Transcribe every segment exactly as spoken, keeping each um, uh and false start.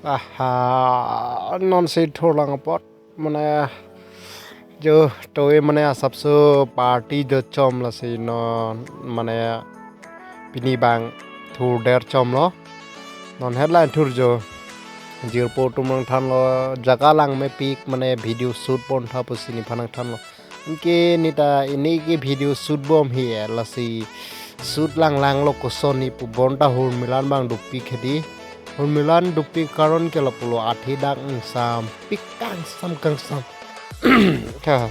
Aha, non si thurlang apot. Mane jo toy mane asapso party jo chom lasi non mane pini bang thurder chomlo. Non headline thur jo. Jirpo atum nangthanlo, jaga langmepik mane video shoot pon tha pusi nephan nangthanlo. Anke neta pini ke video shoot bom he lasi shoot lang langlo, koson ni pu bonta hurmilan bang dopik hedi. Hurmilan dopik karon ke lapulo, athe dak ingsampik, kangsam kangsam. Ka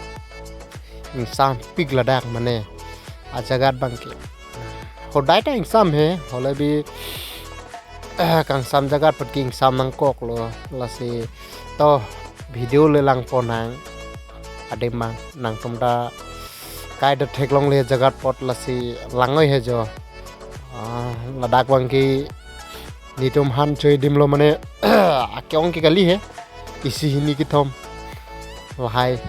ingsampik ladak mane ajagat bang ke. Hodai ta ingsam he, holebi kangsam jagat apot ke ingsam nangkoklo, lasi to video le langpon nang. Ademang nangtum ta kai da theklongle jagat apot lasi langoi he jo. Ah, ladak bang ke netum han cho-edimlo mane ake-ong ke kali he. Isi hini kethom. Lahai.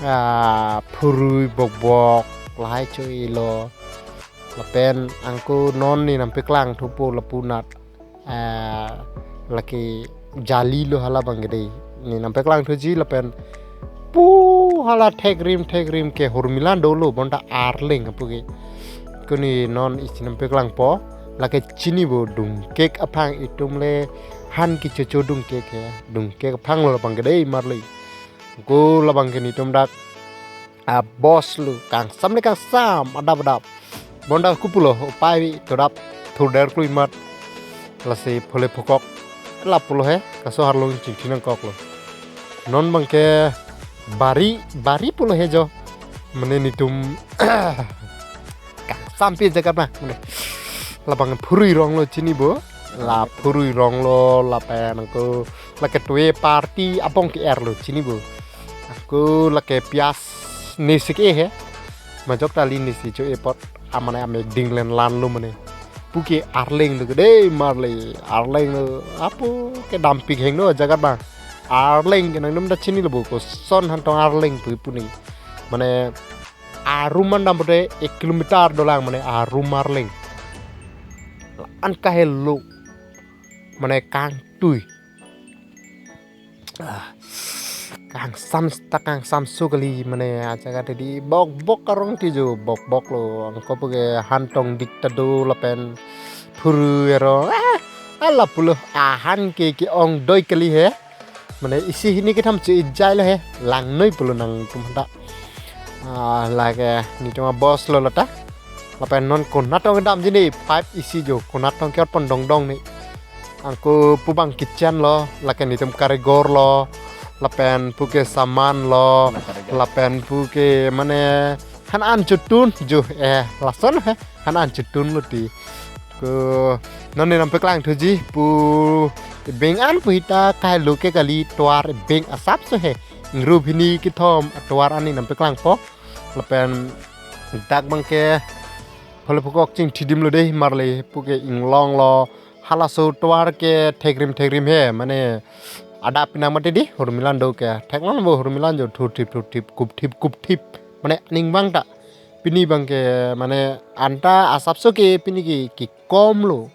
Ah, phurui bokbok. Lahai cho-elo. Lapen angko non ne nangpaklang thupo lapu nat. Ah, lake jali lo hala bang ke dei. Ne nangpaklang thuji lapen pu hala thekrim thekrim ke hurmilan dolo, bonta arleng apu ke. Kuni non isi nangpaklangpo, lake chinibo dungkek aphang, itum le han kechocho dungkek he, dungkek aphang lo labang ke dei marli. Ko labang ke netum dak a boss lo, kangsam le kangsam, adap adap. Bonta kopulo, upai to dap thurder klui mat. Lasi phole phokok lapulo he, kaso arlong chingthi nangkoklo. Non bang ke bari, bari pulo he jo. Mane netum kangsam pi jagat ma. Mane labang phurui ronglo chinibo. La phurui ronglo lapen angko lake toy party abong ke-erlo chinibo. Angko lake pias ne si ke-e he. Majok tali ne si cho-e apot amane ame dinglen lanlo mane. Pu ke arleng lo ke dei marli, arleng lo apu ke dampik heng no jagat bang. Arleng ke nangtum ta chinilo bo, koson hantong arleng pu pu ne. Mane arum an dam pote ek kilometer dolang mane arum arleng. An kahelo mane kangtui. Ah, kangsam ta kangsam so kali mane ajagat di bokbok karong ti jo, bokbok lo, angko pu ke hantong dik ta do lapen phurui ero. Ah, ala pulo ahan ke ke-ong doi kali he. Mane isi hini kethom cho-ejai lo he, langnoi pulo nangtum handa. Ah, lake netum a boss lo lata. Lapen non konat tong damji ne, pipe isi jo, konat tong ke-ot pon dongdong ne. Angko pu bang kitchen lo, lake netum karigor lo, lapen pu ke saman lo, lapen pu ke mane han an chotun jo, eh, lason he, han an chotun lo ti. Ko non ne nangpaklang thuji pu ebeng an pu hita kahelo ke kali, tovar ebeng asapso he. Ingrup hini kethom atovar an ne nangpaklangpo. Lapen dak bang ke phole phokok chingthi adim lo dei marli, pu ke inglong lo, halaso tovar ke thekrim thekrim he, mane adap pinang mati di hurmilan do ke, theklong bo hurmilan jo, thurthip thurthip, kupthip kupthip, mane aning bang ta. Pini bang ke mane anta asapso ke pini ke kekom lo.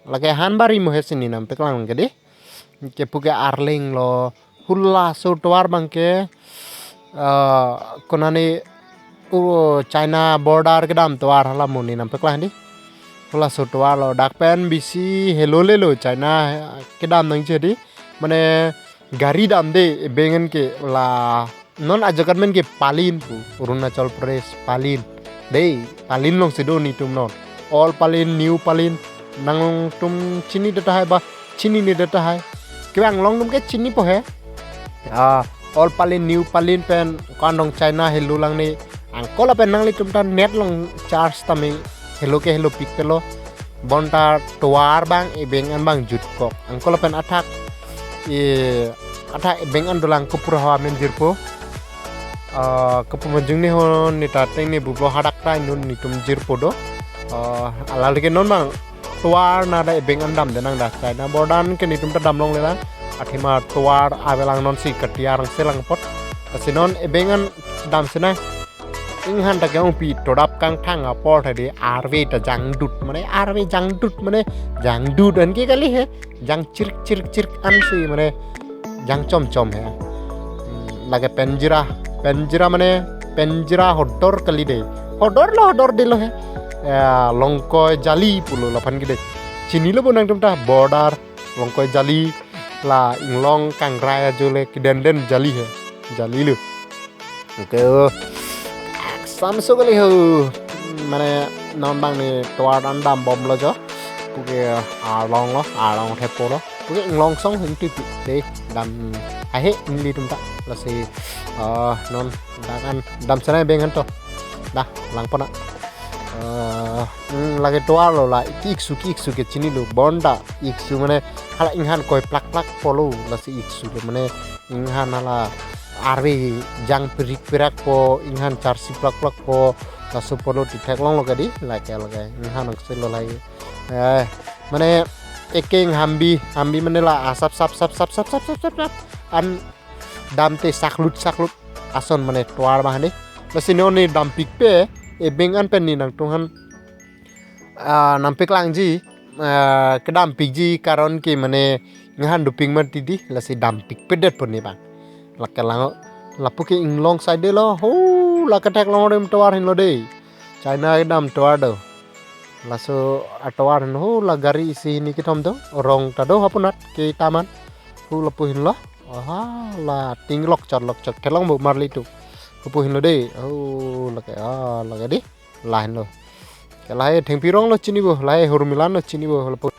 Lake han bari mo he si ne nangpaklang ke dei. Ke pu ke arleng lo, halaso tovar bang ke, ah, konane, o, China border kedam tovar hala mo ne nangpaklang dei. Halaso tovar lo, dak pen bisi helo lelo, China kedam nangji dei. Mane gari damde ebeng an ke, la non ajagat men ke Palin pu, Arunachal Pradesh, Palin. Dei, Palin along si do netum non. Old Palin, New Palin, nangtum chini det tahai ba, chinine det tahai. Kevang along atum ke chinipo he. Ah, Old Palin, New Palin pen ko-an dong China helo lang ne. Angko lapen nanglitum ta net along charge tame helo ke helopik pelo. Bonta tovar bang ebeng an bang jutkok. Angko lapen athak, e, athak ebeng an dolang, kopu ra ho amen jirpo. Ah, kopu manjung ne ho, ne ta ateng ne bublo hadak ta inut netum jirpo do. Ah, alale ke non bang tovar nada ebeng an damde nang da. China border ke netum ta damlongle lang. Athema tovar avelang, non si katiar angse lang apot. Lasi non ebeng an damsi nang. Inghan ta ke-ongpi todap kangthang apor tadi arve ta jangdut mane, arve jangdut mane, jangdut anke kali he, jang chirik chirik chirik ansi mane, jang chom chom he. Hmm, lake penjira, penjira mane, penjira hodor kali de. Hodor lo, hodor de lo he. Ya, longkoi jali pulo laphan ke de. Chinilo bo nangtum ta, border, longkoi jali, la inglong kangrai ajo le kedenden jali he. Jali lo. Okay, oh. Samso kali ho. Mane non bang ni tovar an dambomlo jo. Puke arlong lo, arlong thepo lo. Puke inglong song hing tutu de dam ahe nelitum ta. Lasi, ah, non dak an dam senai beng han to. Dah, langpon na. Eh, hmm, lake tovar lo la, ik-iksu, ik-iksu ke chinilo, bonta ik-iksu mane hala inghan koi plak plak pulo, lasi ik-iksu ke mane inghan hala arve jang pirik pirak po, inghan charsi plak plak po, laso pulo ti theklonglo ke di, lake lake inghan angselo lai. Eh, mane ekeng hambi, hambi mane la asap sap sap sap sap sap sap sap sap an damte saklut saklut ason mane tovar bang de. Lasi non ne dampikpe, ebeng an pen ne nangtum han, ah, nampiklang ji, ah, kedampik ji karon ke mane inghan dopik mati di, lasi dampikpedet pon ne bang. Lake lang, lapu ke inglong side lo, ho, lake theklong rim tovar hinlo de. China kedam tovar do. Laso atovar hin ho la gari isi hini kethom do. Rong ta do hapunat ke taman. Ho lapu hinlo. Aha, la ting lokchot lokchot theklong bo marli tu. Hapu hinlo de. Oh, lake, ah, lake de. La hinlo. Ke lahai Thengpi Rong lo chinibo, lahai Hurmilan lo chinibo, lapu.